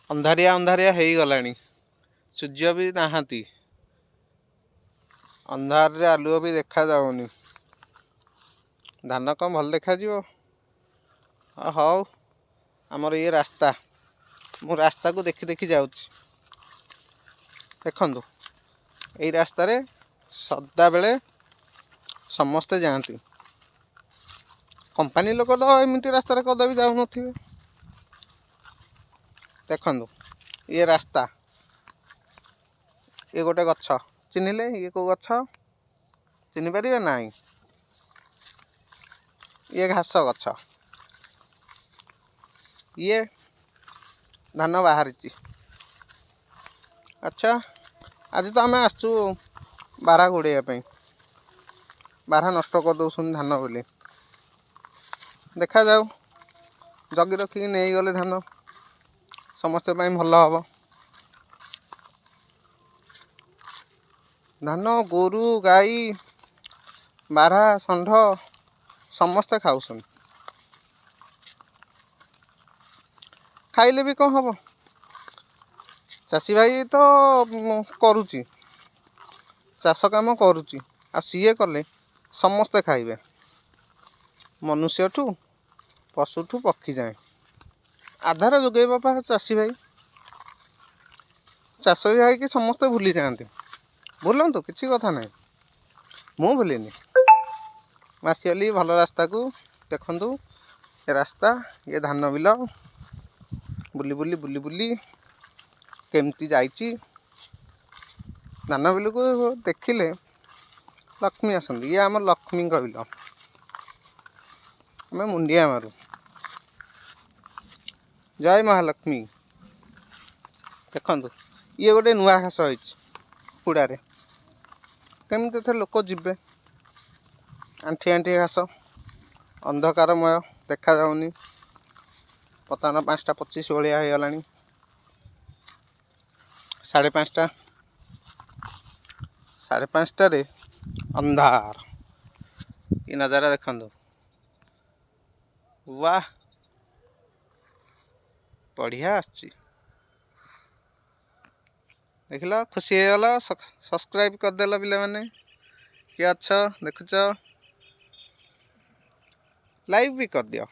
ଅନ୍ଧାରିଆ ଅନ୍ଧାରିଆ ହେଇଗଲାଣି, ସୂର୍ଯ୍ୟ ବି ନାହାନ୍ତି, ଅନ୍ଧାରରେ ଆଲୁଅ ବି ଦେଖାଯାଉନି। ଧାନ କ'ଣ ଭଲ ଦେଖାଯିବ? ହଉ, ଆମର ଇଏ ରାସ୍ତା, ମୁଁ ରାସ୍ତାକୁ ଦେଖି ଦେଖି ଯାଉଛି। ଦେଖନ୍ତୁ, ଏଇ ରାସ୍ତାରେ ସଦାବେଳେ ସମସ୍ତେ ଯାଆନ୍ତି। କମ୍ପାନୀ ଲୋକ ତ ଏମିତି ରାସ୍ତାରେ କଦାପି ଯାଉନଥିବେ। ଦେଖନ୍ତୁ, ଇଏ ରାସ୍ତା, ଇଏ ଗୋଟେ ଗଛ। ଚିହ୍ନିଲେ ଇଏ କେଉଁ ଗଛ? ଚିହ୍ନି ପାରିବେ ନାହିଁ। ଇଏ ଘାସ ଗଛ, ଇଏ ଧାନ ବାହାରିଛି। ଆଚ୍ଛା, ଆଜି ତ ଆମେ ଆସିଛୁ ବାରହା ଗୋଡ଼େଇବା ପାଇଁ। ବାରହା ନଷ୍ଟ କରିଦେଉଛନ୍ତି ଧାନ ବୋଲି। ଦେଖାଯାଉ, ଜଗି ରଖିକି ନେଇଗଲେ ଧାନ ସମସ୍ତଙ୍କ ପାଇଁ ଭଲ ହେବ। ଧାନ ଗୋରୁ ଗାଈ ବାରହା ଷଣ୍ଢ ସମସ୍ତେ ଖାଉଛନ୍ତି। ଖାଇଲେ ବି କ'ଣ ହେବ? ଚାଷୀ ଭାଇ ତ କରୁଛି, ଚାଷ କାମ କରୁଛି, ଆଉ ସିଏ କଲେ ସମସ୍ତେ ଖାଇବେ, ମନୁଷ୍ୟଠୁ ପଶୁଠୁ ପକ୍ଷୀ ଯାଏଁ। ଆଧାର ଯୋଗାଇବା ପା ଚାଷୀ ଭାଇ। ଚାଷ ଭାଇକି ସମସ୍ତେ ଭୁଲି ଯାଆନ୍ତି। ଭୁଲନ୍ତୁ, କିଛି କଥା ନାହିଁ, ମୁଁ ଭୁଲିନି। ମୁଁ ଆସିଗଲି ଭଲ ରାସ୍ତାକୁ। ଦେଖନ୍ତୁ, ଏ ରାସ୍ତା, ଇଏ ଧାନ ବିଲ। ବୁଲି ବୁଲି ବୁଲି ବୁଲି କେମିତି ଯାଇଛି। ଧାନ ବିଲକୁ ଦେଖିଲେ ଲକ୍ଷ୍ମୀ ଆସନ୍ତି। ଇଏ ଆମ ଲକ୍ଷ୍ମୀଙ୍କ ବିଲ, ଆମେ ମୁଣ୍ଡିଆ ମାରୁ, ଜୟ ମହାଲକ୍ଷ୍ମୀ। ଦେଖନ୍ତୁ, ଇଏ ଗୋଟେ ନୂଆ ଘାସ ହେଇଛି ହୁଡ଼ାରେ। କେମିତି ଏଥିରେ ଲୋକ ଯିବେ? ଆଣ୍ଠି ଆଣ୍ଠି ଘାସ, ଅନ୍ଧକାରମୟ, ଦେଖାଯାଉନି। ବର୍ତ୍ତମାନ 5:25 ଭଳିଆ ହେଇଗଲାଣି, 5:30। 5:30ରେ ଅନ୍ଧାର। ଏ ନଜାରା ଦେଖନ୍ତୁ, ୱାହ, ବଢ଼ିଆ ଆସୁଛି। ଦେଖିଲ, ଖୁସି ହେଇଗଲ, ସବସ୍କ୍ରାଇବ୍ କରିଦେଲ। ପିଲାମାନେ କିଏ ଅଛ ଦେଖୁଛ, ଲାଇକ୍ ବି କରିଦିଅ।